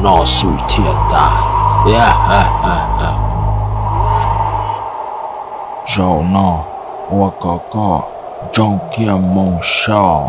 noj xwm thiaj tas. Zaum no ua kom koj nroo kiag moo soj.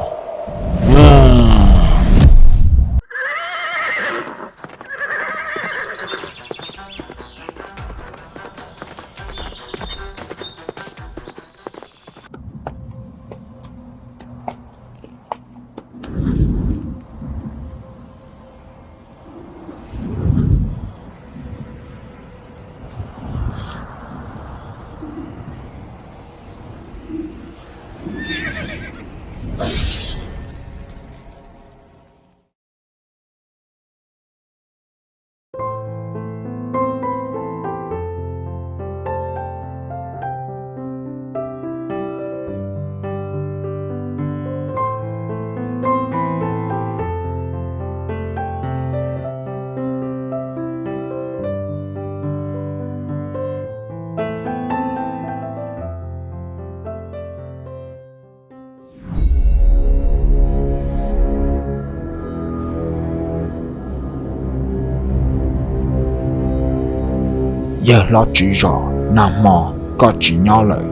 Yawg hlob tswv zos, nag hmo koj tsis nyob lawm,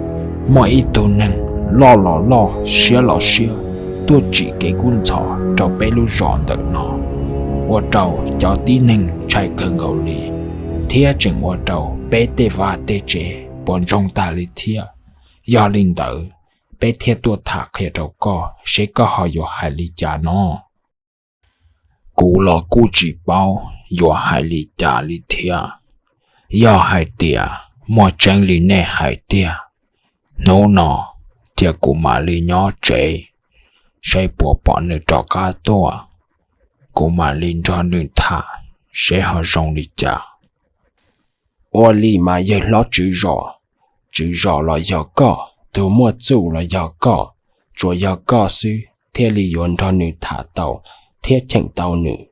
muaj ib tug neeg loj los loj siab los siab tuaj tsim kev kub ntxhov rau peb lub zos ntawm no, ua rau cov tib neeg ntshai kawg nkaus li, thiab tseem ua rau peb tej vaj tej tsev puas ntsoog tag li thiab. Yog li ntawd, peb thiaj tuaj tham qhia rau koj seb koj ho yuav hais li cas no. Kuv los kuj tsis paub yuav hais li cas li thiab. Yog hais tias muaj tseeb li nej hais tiag, hnub no cia kuv mam li nyob tsev, saib puas pom nws rov qab tuaj, kuv mam li nrog nws tham seb ho zoo li cas. Ua li mas yawg hlob tswv zos, tswv zos los yog koj, tus muaj txuj los yog koj, tsuas yog koj xwb thiaj li yuav nrog nws tham tau thiab cheem tau nws.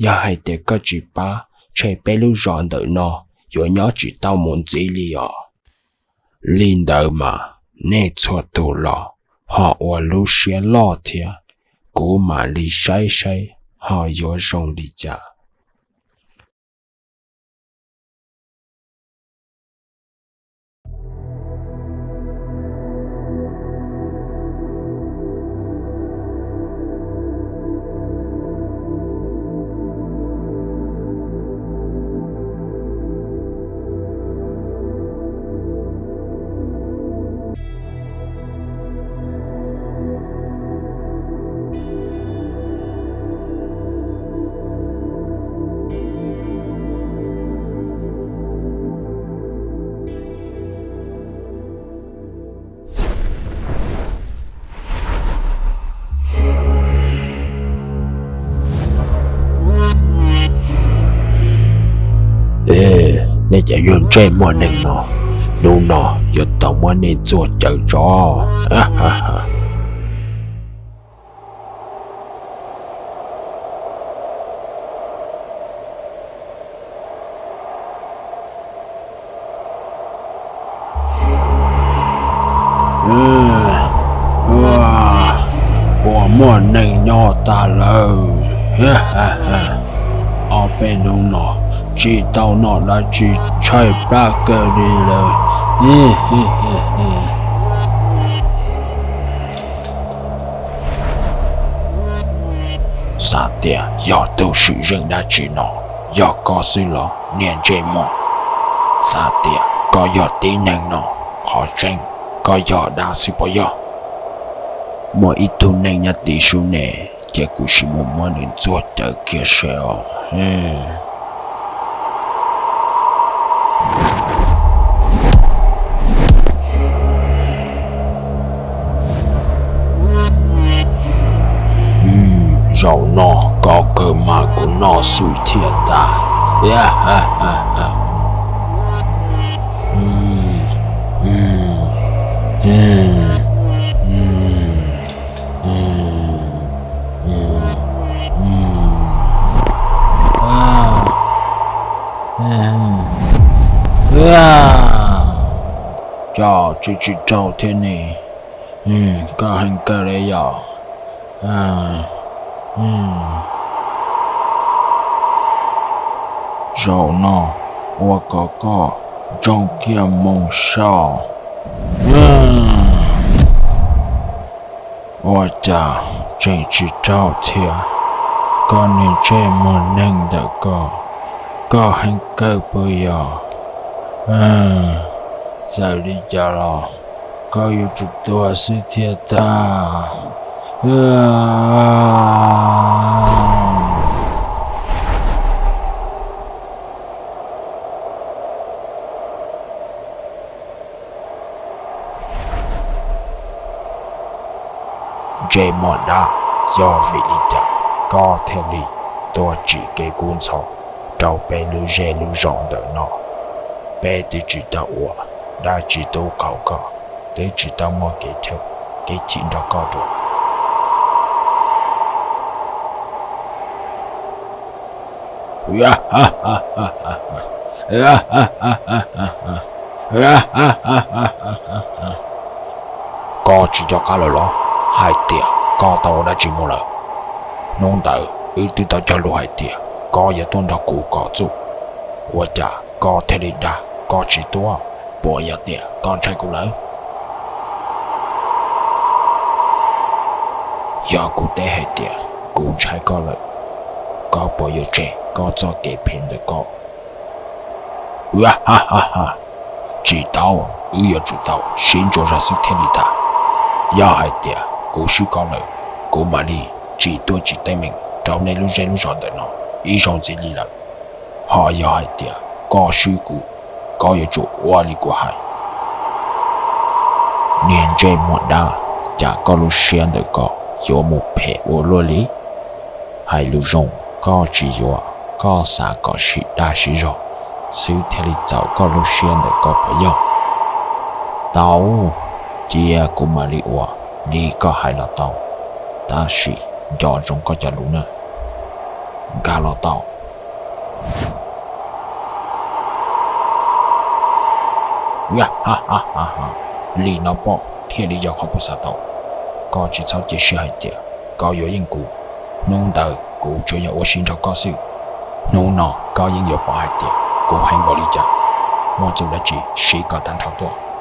Yog hais tias koj tsis pab, ntshe peb lub zos ntawm no yuav nyob tsis tau mus ntxiv li os. Li ntawd mas nej txhua tus los ho ua lub siab loj thiab, kuv mam li saib saib ho yuav zoo li cas. Nej cov yog ntsej muag neeg no, hnub no yuav tau muab nej ntxuag cawv tso. Puas muaj neeg nyob tag lawm? Ob peb hnub no tsis tau noj dab tsi, tshaib plab kawg li lawm. Xav tias yog tus sim zeej dab tsi no, yog koj xwb los niag ntsej muag? Xav tias koj yog tib neeg no, qhov tseeb koj yog dab xwb puas yog? Muaj ib tug neeg nyob tim sub ne, cia kuv sim mus muab nws ntxuag cawv kiag seb os. Zaum no koj kawg mas kuv noj xwm thiaj tas. Cov tsis tsis raug thiab ne, koj heev kawg li yom. Ua zaum no, ua kom koj zoo kiag mus saib. Ua cas tseem tsis raug thiab? Koj niag ntsej muag neeg ntawm koj, koj heev kawg puas yog? Txawm li cas los koj yuav tsum tuag xwb thiaj tag. Ntsej muag dab, yog vim li cas koj thiaj li tuaj tsim kev kub ntxhov rau peb lub zej lub zos ntawm no? Peb twb tsis tau ua dab tsi tub qhaum koj, twb tsis tau muaj kev chim nrog koj dua. Koj tsis nco qab lawm los? Hais tias koj tau ua dab tsi mus lawm? Hnub ntawd wb twb tau cog lus hais tias koj yuav tuaj nrog kuv kom txuj, ua cas koj thiaj li dag koj tsis tuaj? Puas yog tias koj ntshai kuv lawm? Yog kuv teb hais tias kuv ntshai koj lawm, koj puas yuav tseg koj txoj kev phem ntawm koj? Tsis tau, wb yuav tsum tau sib ntsuas zog xwb thiaj li tag. Yog hais tias kuv swb koj lawm, kuv mam li tsim tuaj tsim teeb meem rau nej lub zej lub zos ntawm no ib zaug ntxiv li lawm. Ho yog hais tias koj swb kuv, koj yuav tsum ua li kuv hais. Niag ntsej muag dab, cas koj lub siab ntawm koj yuav mus phem ua luaj li? Hais lus zoo koj tsis yuav, koj xav kom sib dag sib zog xwb thiaj li txaus koj lub siab ntawm koj puas yog? Tau, cia kuv mam li ua li koj hais los tau, tab sis nco zoo koj cov lus na. Nkag los tau. Li no pom thiaj li yog qhov kuv xav tau. Koj tsis txhob cia siab hais tias koj yuav yeej kuv. Hnub ntawd kuv tsuas yog ua si nrog koj xwb. Hnub no koj yeej yuav pom hais tias kuv heev npaum li cas. Muaj txuj dab tsi siv kom tag nrho tuaj.